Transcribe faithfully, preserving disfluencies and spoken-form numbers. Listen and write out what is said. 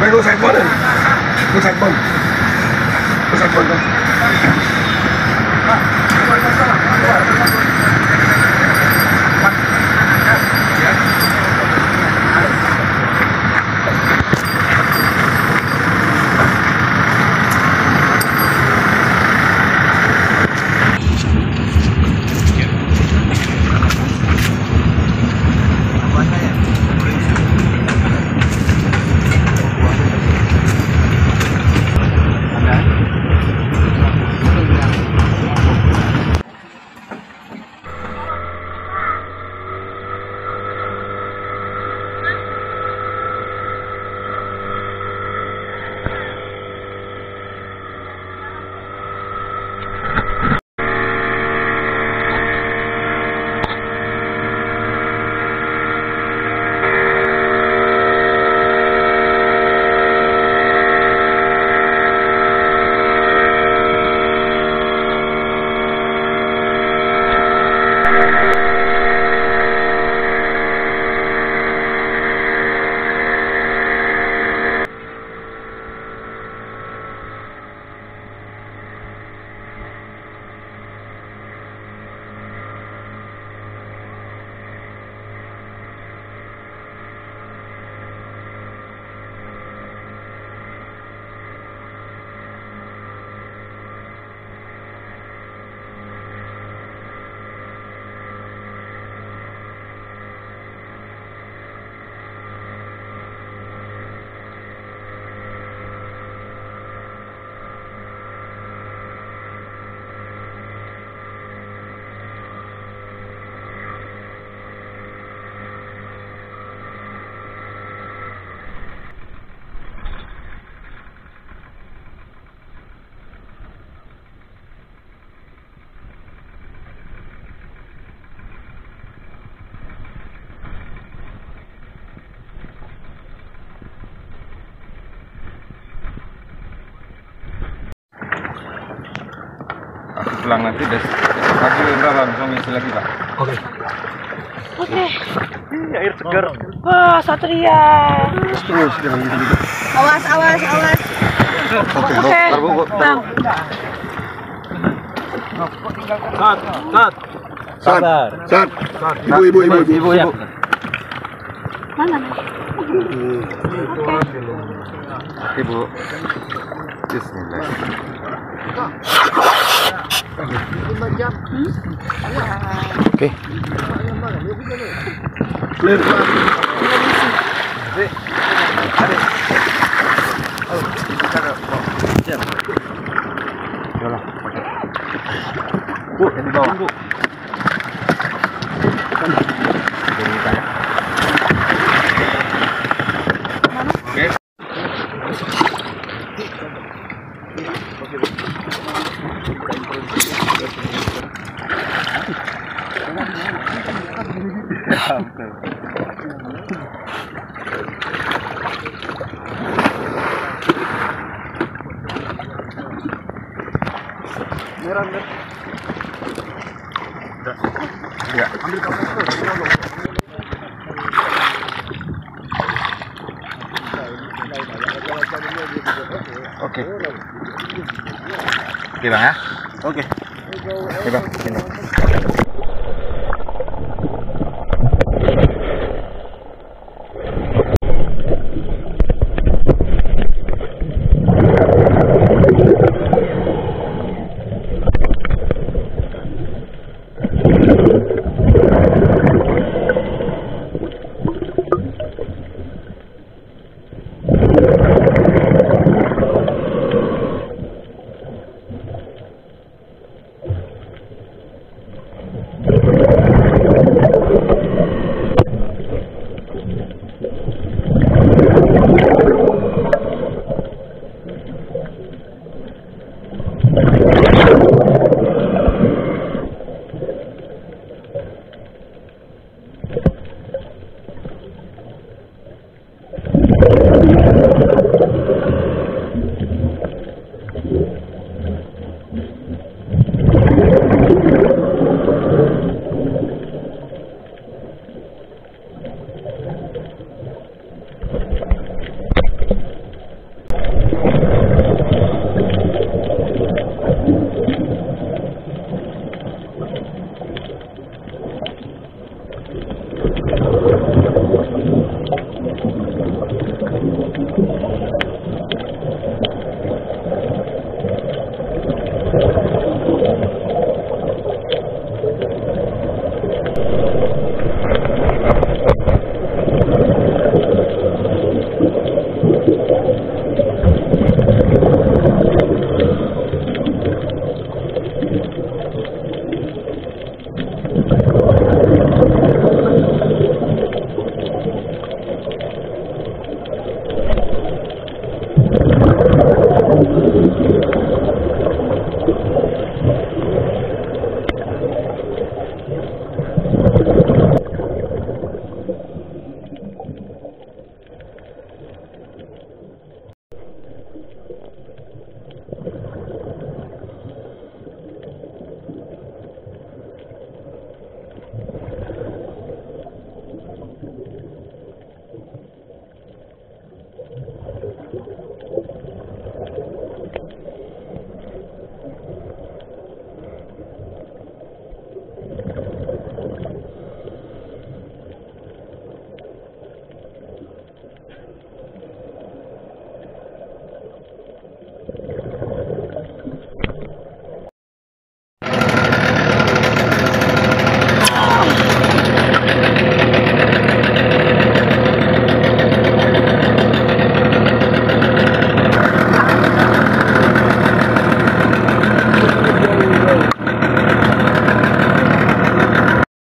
Go side ball. Go side ball. Go side ball. Aku pulang nanti, bes-, besok pagi Indra langsung isi lagi, Pak. Oke. Oke. Ih, air segar. Wah, Satria. Terus, terus, jangan gitu-gitu. Awas, awas, awas. Oke, oke. Ntar, Bu, Bu. Bang. Cut, cut. Sabar. Cut. Ibu, ibu, ibu, ibu. Ibu, ibu. Mana? Hmm. Oke. Oke, Bu. Bismillah. Oke. Clear. Yalah, pakai. Bu, yang di bawah. Oke. Merah, merah. Ya. Oke. Oke, Bang, ya. Oke. Oke, Bang. Sini.